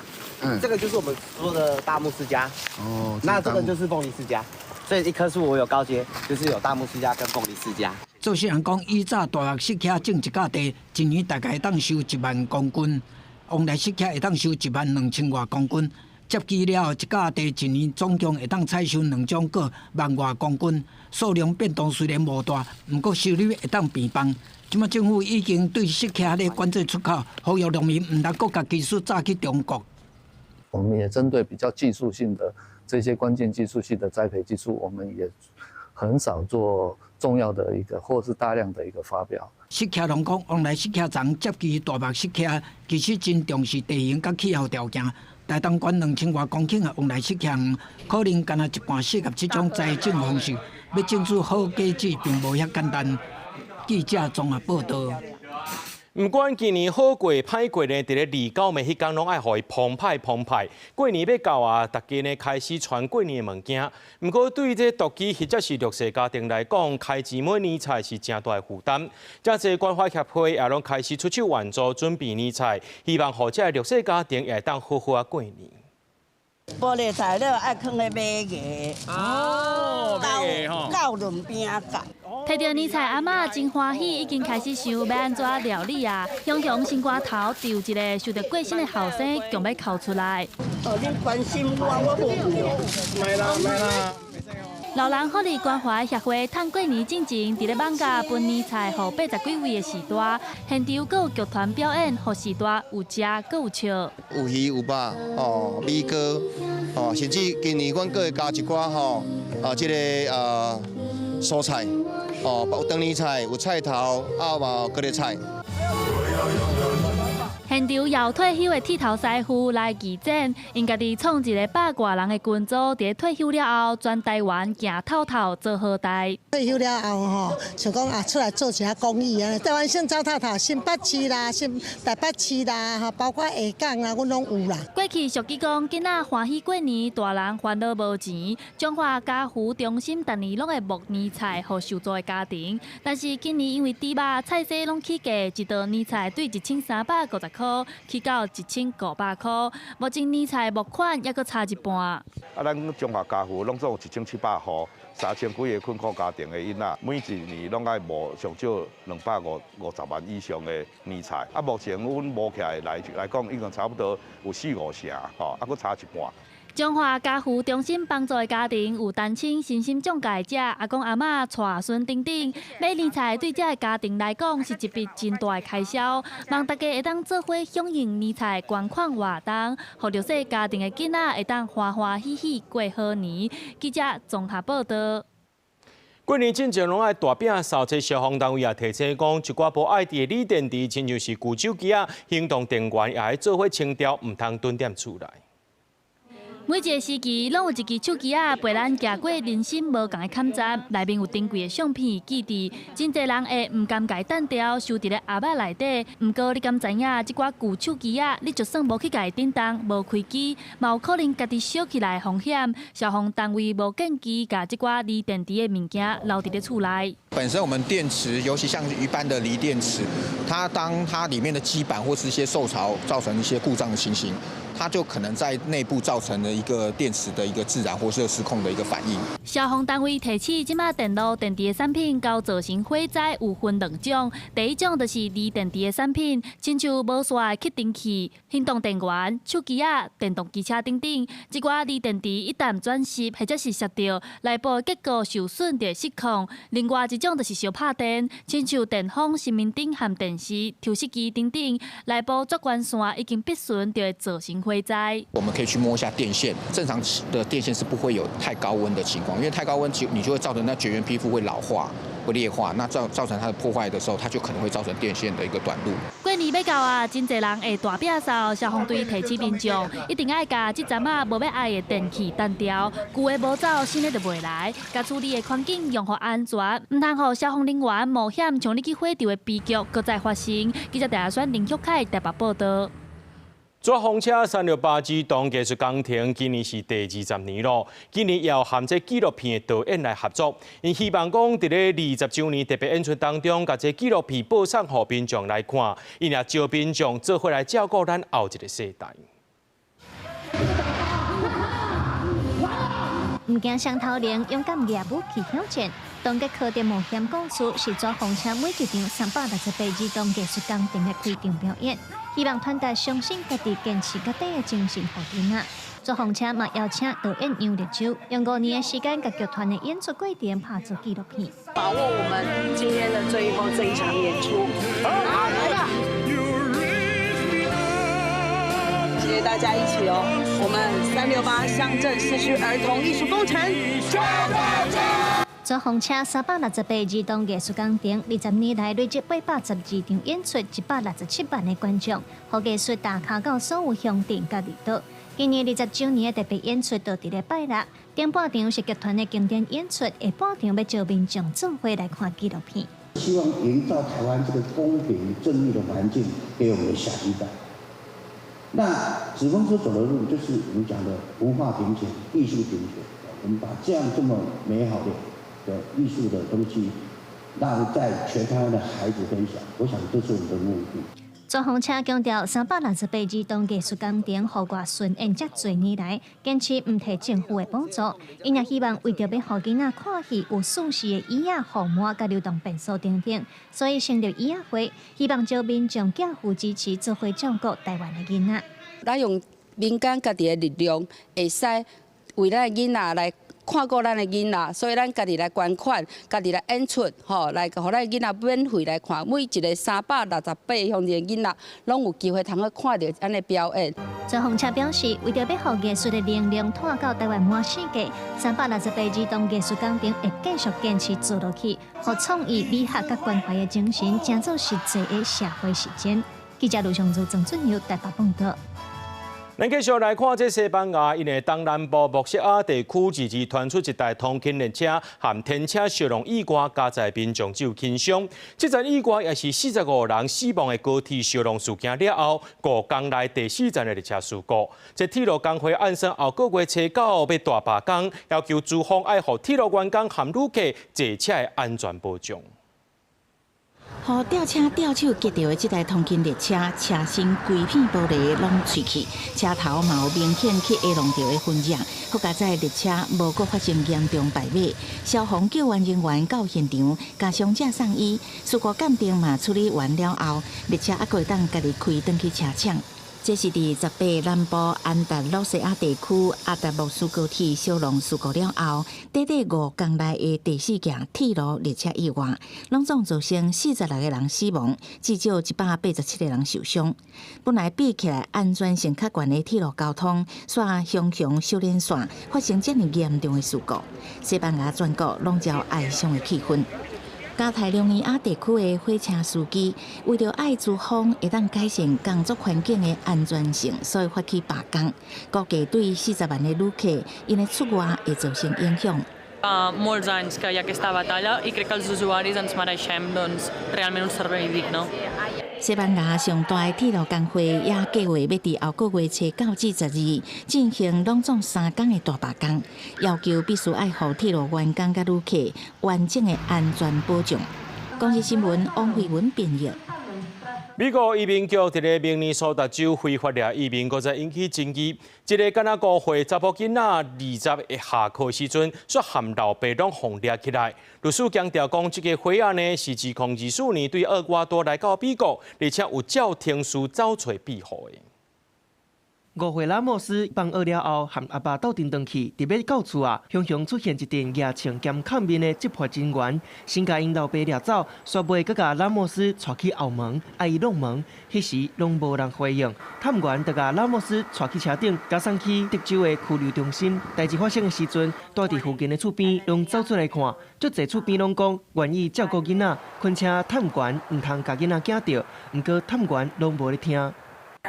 這個就是我們說的大木釋迦，哦，那這個就是鳳梨釋迦，所以一棵樹我有高階，就是有大木釋迦跟鳳梨釋迦。做事人講，以早大木釋迦種一甲地，一年大概會當收1萬公斤；旺來釋迦會當收1萬2千外公斤。接枝了後，一甲地一年總共會當採收兩種果1萬外公斤，數量變動雖然無大，毋過收入會當變重。這擺政府已經對釋迦咧管制出口，呼籲農民毋通閣共技術走去中國。我們也針對比較技術性的這些關鍵技術性的栽培技術，我們也很少做重要的一個或是大量的一個發表。釋迦龍講，旺來釋迦叢接近大目釋迦，其實真重視地形佮氣候條件。台東縣2000外公頃的旺來釋迦園，可能干焦一半適合這種栽種方式，欲種出好果子並無遐簡單。記者綜合報道。毋管今年好過歹過呢，佇咧29暝彼工攏愛予伊澎湃澎湃。過年欲到啊，大家呢開始傳過年的物件。毋過對這獨居或者是弱勢家庭來講，開錢買年菜是誠大的負擔。遮濟關懷協會也攏開始出手援助，準備年菜，希望予這弱勢家庭也會當好好仔過年。玻璃材料愛囥咧買個，哦，到輪邊仔提著年菜，阿嬤真歡喜，已經開始想欲按怎料理啊！雄雄心肝頭就一个受著過身的後生，強欲哭出來。哦，你關心我，我無來啦來啦！老人福利關懷協會趁過年進前，佇咧艋舺分年菜，予80幾位的序大，現場閣有劇團表演，予序大有食閣有笑。有魚有肉，哦，米糕，哦，甚至今年阮閣會加一寡吼，啊，這個蔬菜，哦，有長年菜，有菜頭，啊嘛有高麗菜。現場有退休的剃頭師傅來義剪，𪜶家己創一个100外人的群組，佇退休了後，全台灣行透透做好代。退休了後吼，想講啊，出來做一下公益啊。台灣省走透透，新北市啦、新台北市啦，吼，包括下港啦，阮攏有啦。過去俗語講，囡仔歡喜過年，大人煩惱無錢。彰化家扶中心逐年攏會募年菜予受助的家庭，但是今年因為豬肉、菜絲攏起價，一道年菜對1350塊起到1500塊，目前年菜募款猶閣差一半。啊，咱彰化家扶攏總有1700戶，3000幾个困苦家庭的囡仔，每一年攏愛募上少250萬以上的年菜。啊，目前阮募起來來講，已經差不多有四五成，吼，啊，閣差一半。彰化家扶中心幫助的家庭有單親、身心障礙者、阿公阿嬤、帶孫等等，買年菜對這个家庭來講是一筆真大的開銷。望大家會當做伙響應年菜捐款活動，予弱勢家庭的囡仔會當歡歡喜喜過好年。記者綜合報道。過年進前攏愛大餅掃，這消防單位也提醒講，一寡無愛佇的鋰電池，親像是舊手機仔、行動電源，也愛做伙清掉，毋通囤踮厝內。每一个時期，攏有一支手機仔陪咱行過人生無仝的坎站，內面有珍貴的相片記憶，真濟人會毋甘共伊擲掉，收佇咧盒仔內底。毋過你敢知影，這寡舊手機仔，你就算無去共伊振動，無開機，嘛有可能家己燒起來的風險。消防單位無建議共這寡鋰電池的物件留佇咧厝內。本身我們電池，尤其像一般的鋰電池，它當它裡面的基板或是一些受潮造成一些故障的情形，它就可能在內部造成了一個電池的一個自燃或是失控的一個反應。消防單位提醒，這馬電路電池的產品佮造成火災有分兩種，第一種就是鋰電池的產品，親像無線的吸塵器、行動電源、手機仔、電動機車等等。這寡鋰電池一旦轉蝕或者是燒著，內部結構受損就會失控。另外一種就是燒拍電，親像電風、神明燈和電視、抽濕機等等，內部絕緣線已經必損，就會造成火災。我們可以去摸一下電線，正常的電線是不會有太高溫的情況，因為太高溫就你就會造成那絕緣皮膚會老化、會裂化，那造成它的破壞的時候，它就可能會造成電線的一個短路。過年欲到啊，真濟人會大餅掃，消防隊提醒民眾，一定愛共這陣仔無欲愛的電器擲掉，舊的無走，新的就袂來。共厝裡的環境用予安全，毋通予消防人員冒險將你去火場的悲劇閣再發生。記者鄭選林玉凱台北報道。紙風車368兒童藝術工程今年是第20年咯。今年也和這紀錄片的導演來合作，𪜶希望講佇咧20週年特別演出當中，共這紀錄片播送予民眾來看，𪜶也招民眾做伙來照顧咱後一个世代。毋驚雙頭龍，勇敢掠武器挑戰。當局科的冒險故事是紙風車每一場368兒童藝術工程的開場表演，希望傳達相信家己、堅持到底的精神予囡仔。紙風車嘛邀請導演楊綠洲，用5年的時間，共劇團的演出過程拍做紀錄片。把握我們今天的最後這一場演出。謝謝大家一起哦，我們368鄉鎮社區兒童藝術工程。朱風車368兒童藝術工程，20年來累積812場演出，167萬的觀眾，予藝術打卡到所有鄉鎮佮離島。今年20週年的特別演出，就佇咧拜六頂半場是劇團的經典演出，下半場欲招民眾做伙來看紀錄片。希望營造台灣這個公平正義的環境，給我們的下一代。那紙風車走的路，就是我們講的文化平權、藝術平權。我們把這樣這麼美好的藝術的東西，讓在全台灣的孩子分享。我想這是我們的目的。朱風車強調，368兒童藝術工程予外巡演遮濟年來，堅持毋提政府的補助。𪜶也希望為著欲予囡仔看戲有舒適的椅仔、雨帽佮流動便所等等，所以成立椅仔會，希望招民眾寄付支持，做伙照顧台灣的囡仔。咱用民間家己的力量，會使為咱的囡仔來看顧咱的囡仔，所以咱家己來捐款，家己來演出，吼，來予咱的囡仔免費來看。每一个368鄉鎮的囡仔，攏有機會通去看著按呢表演。朱風車表示，為著欲予藝術的能量拓到台灣滿世界，368兒童藝術工程會繼續堅持做落去，予創意、美學佮關懷的精神，成做實際的社會實踐。記者盧尚如、曾俊佑台北報導。咱繼續來看這西班牙，𪜶的東南部莫西亞地區，二二傳出一台通勤列車和天車相撞意外，加載民眾只有輕傷。這場意外也是45人死亡的高鐵相撞事件了後，5工內第四場的列車事故。這鐵路工會按算後個月初九欲大罷工，要求資方愛予鐵路員工和旅客坐車的安全保障。予吊車吊手擊著的這台通勤列車，車身規片玻璃攏碎去，車頭嘛有明顯去挨撞著的痕跡。好佳哉列車無閣發生嚴重敗尾，消防救援人員到現場，共傷者送醫，事故鑑定嘛處理完了後，列車猶閣會當家己開轉去車廠。這是佇18南部安達魯西亞地區阿達莫斯高鐵相撞事故了後，短短5工內的第四件鐵路列車意外，攏總造成46個人死亡，至少187個人受傷。本來比起來安全性較懸的鐵路交通，煞雄雄小連線發生這爾嚴重的事故，西班牙全國籠罩哀傷的氣氛。加泰隆尼亞地區的火車司機為著愛資方會當改善工作環境的安全性，所以發起罷工，估計對40萬的旅客𪜶的出外會造成影響。 Fa molts anys que hi ha aquesta batalla i crec que els usuaris ens mereixem, doncs, realment un servei digne. 西班牙上大的鐵路工會也計劃欲佇後個月初九至十二進行攏總3工的大罷工，要求必須愛予鐵路員工佮旅客完整的安全保障。公視新聞王慧文編譯。美國移民局佇咧明尼蘇達州非法掠移民，閣再引起爭議。一个敢若5歲查埔囡仔20下課時陣，煞含老爸攏予掠起來。律師強調講，這个歲仔呢是2024年對厄瓜多來到美國，而且有照程序走揣庇護的。 5歲拉莫斯放學了後，和阿爸鬥陣轉去，佇欲到厝啊，雄雄出現一陣額穿兼崁面的執法人員，先共𪜶老爸掠走，煞尾閣共拉莫斯帶去後門，愛伊挵門，彼時攏無人回應。探員就共拉莫斯帶去車頂，共送去德州的拘留中心。代誌發生的時陣，蹛佇附近的厝邊攏走出來看，足濟厝邊攏講願意照顧囡仔，懇請探員毋通共囡仔驚著，毋過探員攏無咧聽。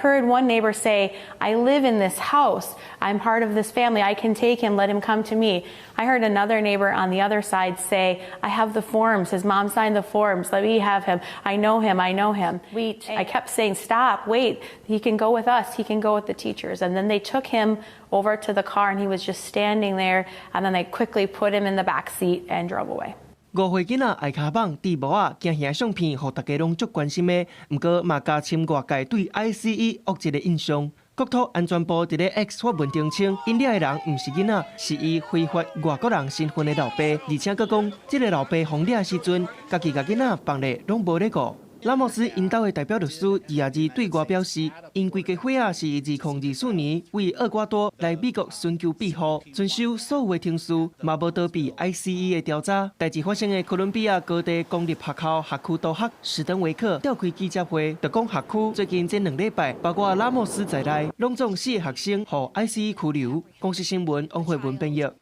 Heard one neighbor say, "I live in this house. I'm part of this family. I can take him, let him come to me." I heard another neighbor on the other side say, "I have the forms. His mom signed the forms. Let me have him. I know him. I know him." I kept saying, "Stop, wait. He can go with us. He can go with the teachers." And then they took him over to the car and he was just standing there. And then they quickly put him in the back seat and drove away. 5歲囡仔愛跤蠓、戴帽仔、驚嚇相片，予大家攏足關心的。毋過嘛加深外界對 ICE 惡質的印象。國土安全部佇咧 X 發文澄清，𪜶掠的人毋是囡仔，是以非法外國人身份的老爸，而且閣講，這个老爸予掠時陣，家己共囡仔放咧攏無咧顧。拉莫斯𪜶兜的代表律師22對外表示，𪜶規家伙仔是2024年為厄瓜多來美國尋求庇護，遵守所有的程序，嘛無逃避 ICE 的調查。代誌發生的哥倫比亞高地公立學校學區督學史登維克召開記者會，就講學區最近這2禮拜，包括拉莫斯在內，攏總四个學生予 ICE 拘留。公視新聞王慧文編譯。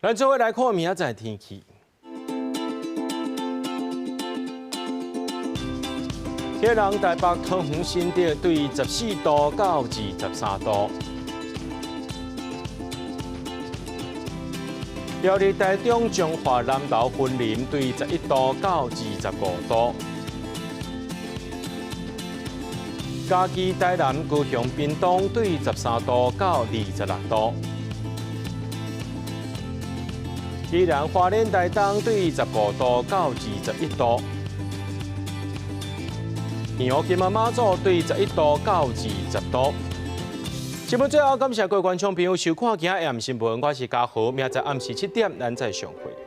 咱做伙來看明仔載天氣。基隆、台北、桃園、新竹對14度到23度。苗栗、台中、彰化、南投、雲林對11度到25度。嘉義、台南、高雄、屏東對13度到26度。宜蘭、花蓮、台東對15度到21度。澎湖、金門、馬祖對11度到20度。節目最後，感謝各位觀眾朋友收看今仔暗新聞，我是嘉豪，明仔載暗時7點，咱再相會。